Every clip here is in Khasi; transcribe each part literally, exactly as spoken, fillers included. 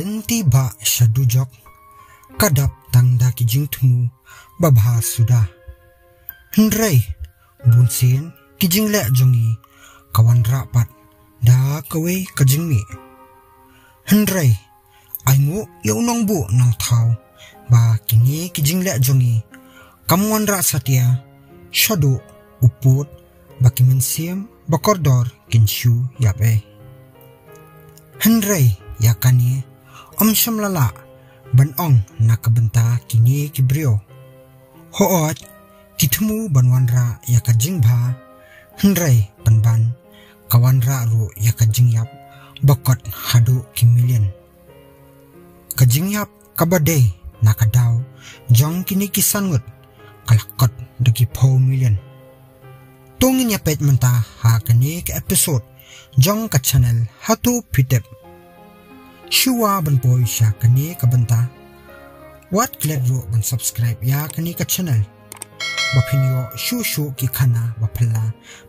Nti ba sha dujok ka dap tang da ki jingthmu babha suda. Hynrei bun sien ki jingleh jong ngi ka wanrah pat da kawei ka jingmih. Hynrei ai nguh ïa u nongbuh nongthaw ba kine ki jingleh jong ngi kam wanrah satia shaduh u pud ba ki mynsiem ba kordor kin shu ïap ei. Hynrei ïa kane ym shym la lah ban ong na ka bynta kine ki briew. Hooid ki thmu ban wanrah ïa ka jingbha, hynrei pynban ka wanrah ruh ïa ka jingïap ba kot haduh ki million. Ka jingïap kaba dei na ka daw jong kine ki san ngut ka la kot da ki phew million. To ngin ïa peit mynta ha kane ka episode jong ka channel Hato Phi Tip. Shuwa ban poi sha kane ka bynta, wat klet ruh ban subscribe ïa kane ka channel ba phin ïoh shuh shuh ki khana ba phylla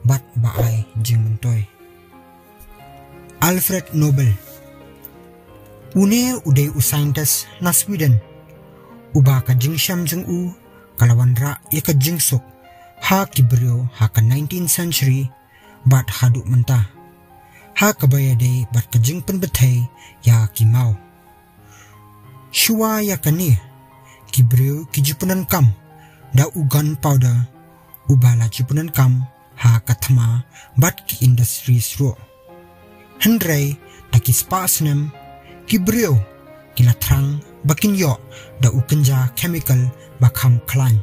bad ba ai jingmyntoi. Alfred Nobel. Une u dei u scientist na Sweden uba ka jingshem jong u ka la wanrah ïa ka jingsuk ha ki briew ha ka nineteenth century bad haduh mynta, ha kaba ïadei bad ka jingpynbthei ïa ki maw. Shuwa ïa kane ki briew ki ju pyndonkam da u gunpowder uba la ju pyndonkam ha ka thma bad ki industries ruh. Hynrei da ki spah snem ki briew ki la thrang ba kin ïoh da u kynja chemical ba kham khlaiñ.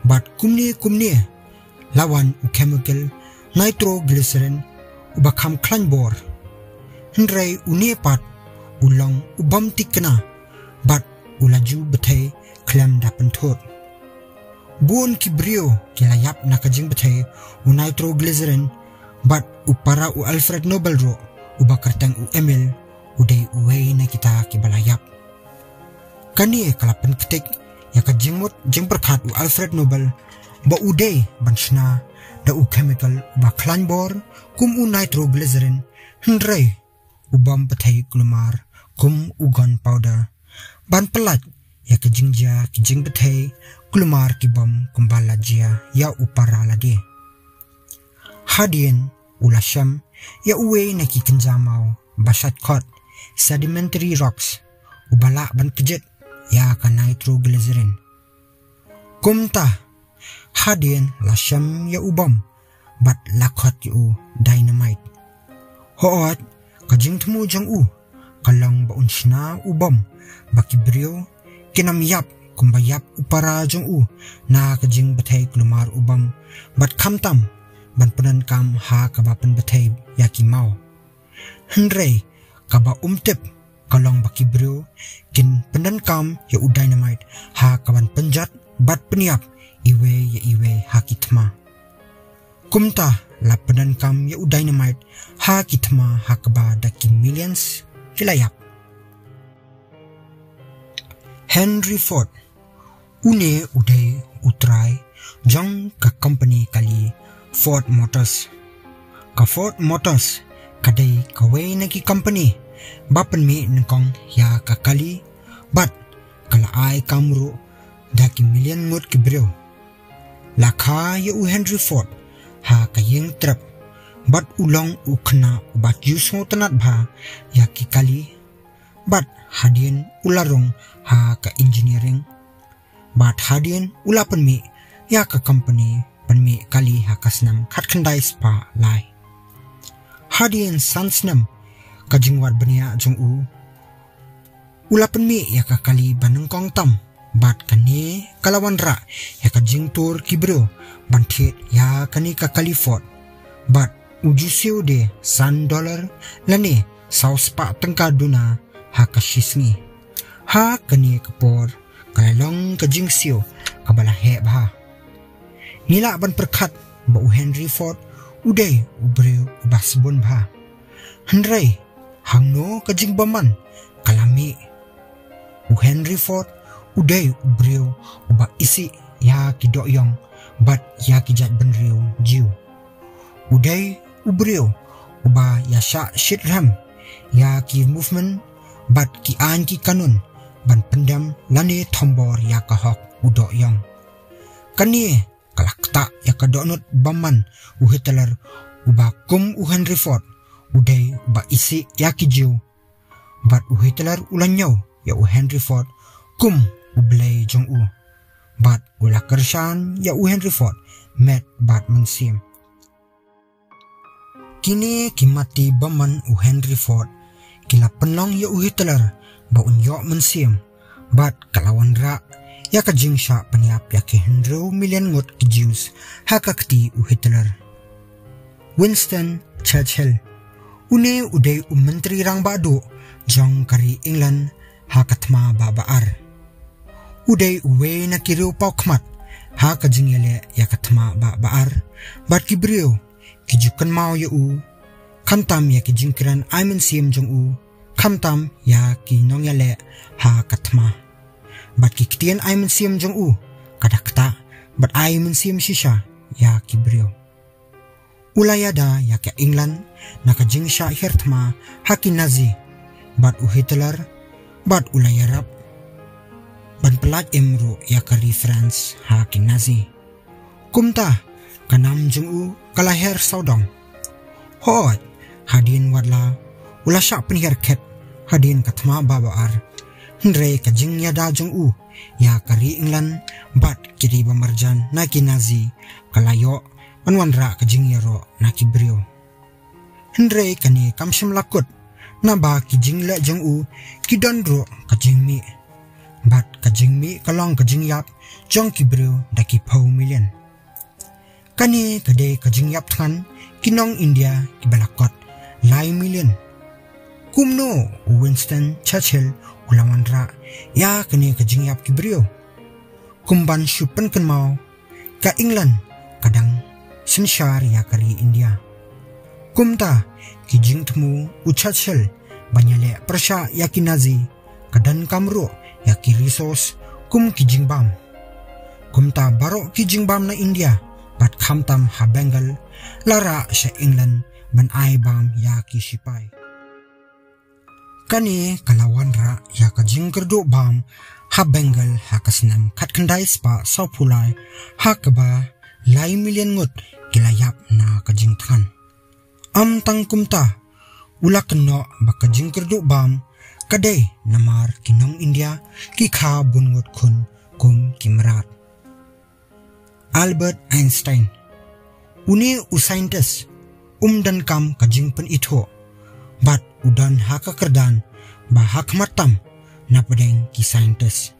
Bad kumne kumne la wan u chemical nitroglycerin uba kham khlaiñ bor. Hynrei une pat u long u bym thikna bad u la ju bthei khlem da pynthut. Bun ki briew ki la ïap na ka jingbthei u nitroglycerin bad u para u Alfred Nobel ruh uba kyrteng u Emil u dei uwei na kita kiba la ïap. Kane ka la pynktik ïa ka jingmut jingpyrkhat u Alfred Nobel ba u dei ban shna da u chemical uba khlaiñ bor kum u nitroglycerin, hynrei u bym bthei kulmar kum u gunpowder ban pyllait ïa ka jingjia ki jingbthei kulmar ki bym kumba la jia ïa u para lade. Hadien u la shem ïa uwei na ki kynja maw ba shait khot, sedimentary rocks, uba lah ban kjit ïa ka nitroglycerin. Kumta hadien la shem ïa u bom bad la khot ïa u dynamite. Hooid ka jingthmu jong u ka long ba un shna u bom ba ki briew kin ym ïap kumba ïap u para jong u na ka jingbthei kulmar u bom bad khamtam ban pyndonkam ha kaba pynbthei ïa ki maw. Hynrei kaba um tip ka long ba ki briew kin pyndonkam ïa u dynamite ha ka ban pynjot bad pynïap iwei ïa iwei ha ki thma. Kumta la pyndonkam ïa u dynamite ha ki thma ha kaba da ki millions ki la ïap. Henry Ford, une u dei u trai jong ka company kali Ford Motors. Ka Ford Motors ka dei kawei na ki company ba pynmih nyngkong ïa ka kali bad ka la ai kam ruh da ki million ngut ki briew. La kha ïa u Henry Ford ha ka ïing trep bad u long u khynnah uba ju sngewtynnad bha ïa ki kali. Bad hadien u la rung ha ka engineering. Bad hadien u la pynmih ïa ka company pynmih kali ha ka snem khatkhyndai spah lai. Hadien san snem ka jingwad bniah jong u, u la pynmih ïa ka kali ba nyngkong tam bad kane ka la wanrah ïa ka jingtur ki briew ban thied ïa kane ka kali Ford. Bad u ju siew de san dollar lane saw spah tyngka duna ha ka shi sngi. Ha kane ka por ka la long ka jingsiew kaba la heh bha. Ngi lah ban pyrkhat ba u Henry Ford u dei u briew uba sbun bha. Hynrei hangno ka jingbymman ka la mih? U Henry Ford u dei u briew uba isih ïa ki dohïong bad ïa ki jaitbynriew Jiw. U dei u briew uba ïa shah shitrhem ïa ki movement bad ki aiñ ki kanun ban pyndem lane thombor ïa ka hok u dohïong. Kane ka la ktah ïa ka dohnud bymman u Hitler uba kum u Henry Ford u dei uba isih ïa ki Jiw. Bad u Hitler u la ñiew ïa u Henry Ford kum u blei jong u. Bad u la kyrshan ïa u Henry Ford met bad mynsiem. Kine ki mati bymman u Henry Ford ki la pynlong ïa u Hitler ba un ïoh mynsiem. Bad ka la wanrah ïa ka jingshah pynïap ïa ki hynriew million ngut ki Jews ha ka kti u Hitler. Winston Churchill, une u dei u myntri rangbah duh jong ka ri England ha ka thma bah ba ar. U dei uwei na ki riewpawkhmat ha ka jingïaleh ïa ka thma bah ba ar, bad ki briew ki ju kynmaw ïa u, khamtam ïa ki jingkren ai mynsiem jong u, khamtam ïa ki nongïaleh ha ka thma. Bad ki ktien ai mynsiem jong u ka da ktah bad ai mynsiem shisha ïa ki briew. U la ïada ïa ka England na ka jingshah hiar thma ha ki Nazi bad u Hitler, bad u la ïarap ban pyllait im ruh ïa ka ri France ha ki Nazi. Kumta ka nam jong u ka la her sawdong. Hooid, hadien watla u la shah pynhiar khet hadien ka thma bah ba ar, hynrei ka jingïada jong u ïa ka ri England bad ki ri ba marjan na ki Nazi ka la ïoh ban wanrah ka jingïaroh na ki briew. Hynrei kane kam shym la kut, naba ki jingleh jong u ki don ruh ka jingmih. Bad ka jingmih ka long ka jingïap jong ki briew da ki phew million. Kane ka dei ka jingïap thngan ki nong India kiba la kot lai million. Kumno u Winston Churchill u la wanrah ïa kane ka jingïap ki briew? Kum ban shu pynkynmaw, ka England ka dang synshar ïa ka ri India. Kumta ki jingthmu u Churchill ban ïaleh pyrshah ïa ki Nazi ka donkam ruh ïa ki resource kum ki jingbam. Kumta baroh ki jingbam na India bad khamtam ha Bengal la rah sha England ban ai bam ïa ki shipai. Kane ka la wanrah ïa ka jingkyrduh bam ha Bengal ha ka snem khatkhyndai spah sawphew lai, ha kaba lai million ngut ki la ïap na ka jingthngan. Ym tang kumta, u la kynnoh ba ka jingkyrduh bam ka dei namar ki nong India ki kha bun ngut khun kum ki mrad. Albert Einstein, une u scientist um donkam ka jingpynithuh, bad u don ha ka kyrdan ba ha khmat tam na pdeng ki scientist.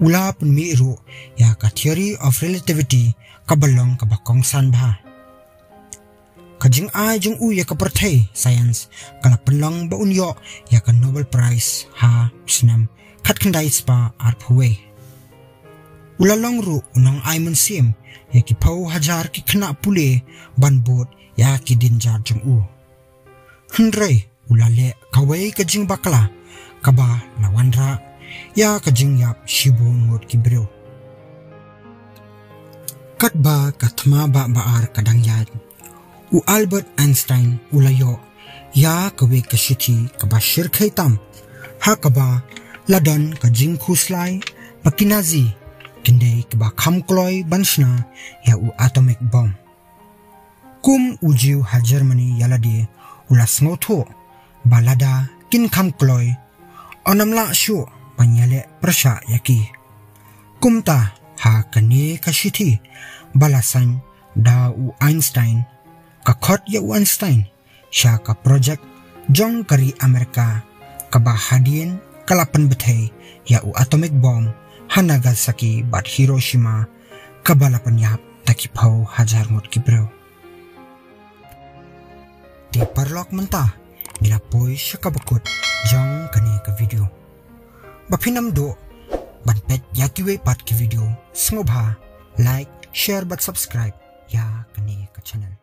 U la pynmih ruh ïa ka theory of relativity kaba long kaba kongsan bha. Ka jingai jong u ïa ka pyrthei science ka la pynlong ba un ïoh ïa ka Nobel Prize ha u snem khatkhyndai spah arphew wei. U la long ruh u nongai mynsiem ïa ki phew hajar ki khynnah pule ban bud ïa ki dienjar jong u. Hynrei u la leh kawei ka jingbakla kaba la wanrah ïa ka jingïap shibun ngut ki briew. Katba ka thma bah ba ar ka dang ïaid, u Albert Einstein u la ïoh ïa kawei ka shithi kaba shyrkhei tam, ha kaba la don ka jingkhuslai ba ki Nazi kin dei kiba kham kloi ban shna ïa u atomic bomb. Kum u Jiw ha Germany ïa lade, u la sngewthuh ba lada kin kham kloi, yn ym lah shuh ban ïaleh pyrshah ïa ki. Kumta ha kane ka shithi ba la sain da u Einstein, ka khot ïa u Einstein sha ka project jong ka ri Amerika, kaba hadien ka la pynbthei ïa u atomic bomb ha Nagasaki bad Hiroshima, kaba la pynïap da ki phew hajar ngut ki briew. Te paralok, mynta ngi la poi sha kaba kut jong kane ka video. Ba phin ym duh ban peit ïa kiwei pat ki video, sngewbha like, share bad subscribe ïa kane ka channel.